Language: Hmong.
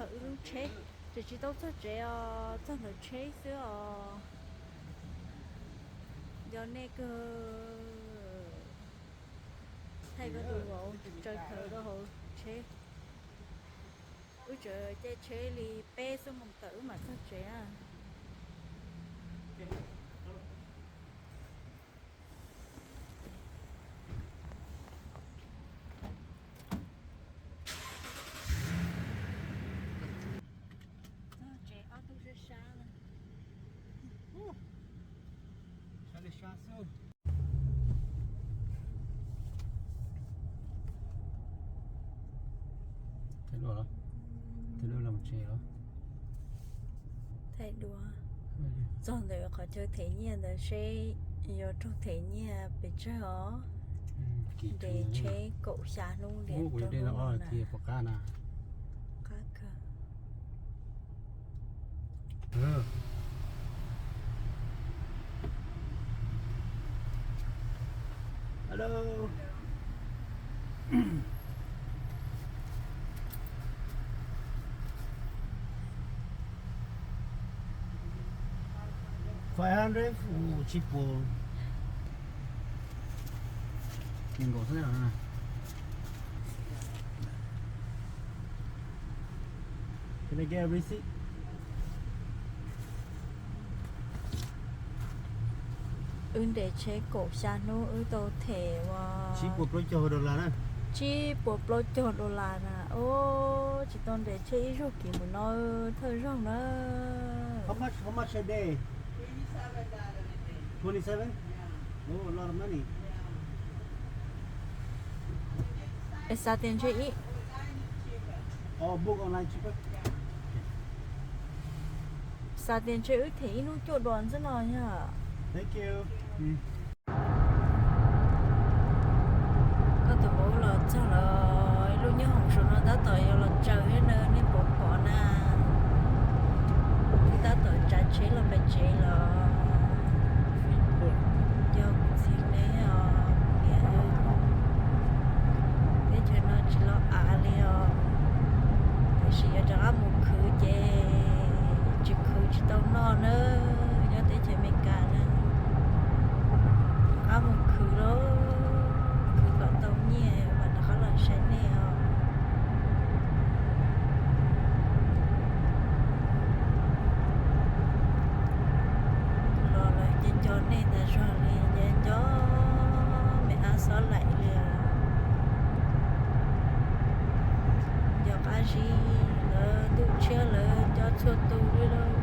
Wb lub tsheb, tseem tsis tau txog tsev os, txog ntawm tsheb xwb os. Nco nej kawg. Thaij koj tus vauv tsaws khaws rau hauv tsheb. Wb tseem caij tsheb li peb xuab moos tawm wb mam txog tsev na. Txog tsev ob tug sab sab na. Sab li sab xwb. Thaij dua los? Thaij dua los tsev los? Thaij dua. Txog ntawm qhov chaw them nyiaj ntawd seb yuav raug them nyiaj pes tsawg os. Nres tsheb kaum xya hnub nres rau hnub no na. Qab kawg. Hello. Five hundred, ua tsib puas. Nkaus xwb na. Can I get a receipt? Wb nres tsheb kaum xya hnub wb tau them uas tsib puas plaub caug dollar na. Tsib puas plaub caug dollar na. Os, tsis tau nres tsheb ib zaug kiv mus no, thawj zaug na. How much, how much a day? Twenty-seven? Oh, a lot of money. Es xav tias ntshe ib, oh, book online cheaper. Xav tias ntshe wb them ib hnub cuaj dollar xwb no yog. Thank you. Koj tus vauv los txog lawm, ib lub nyoob hoom saum no tab tom yuav los tsaws thiab na, nej puas pom na. Wb tab tom tsav tsheb los pem tsev los. Cov kuv txiv neb os, niam, teb chaws no tsis los av li os. Tiam sis yuav rov qab mus khwv ces tsis khwv tsis tau noj na, nyob teb chaws Amelikas na. Rov qab mus khwv lauj, khwv kom tau nyiaj mam rov qab los saib nej os. Los lawm ces nco nej tas zog li, nco nco me ab xob laim li os. Nco qab zib lawv ntuj tshiab lawv nco txhua tus li lauj.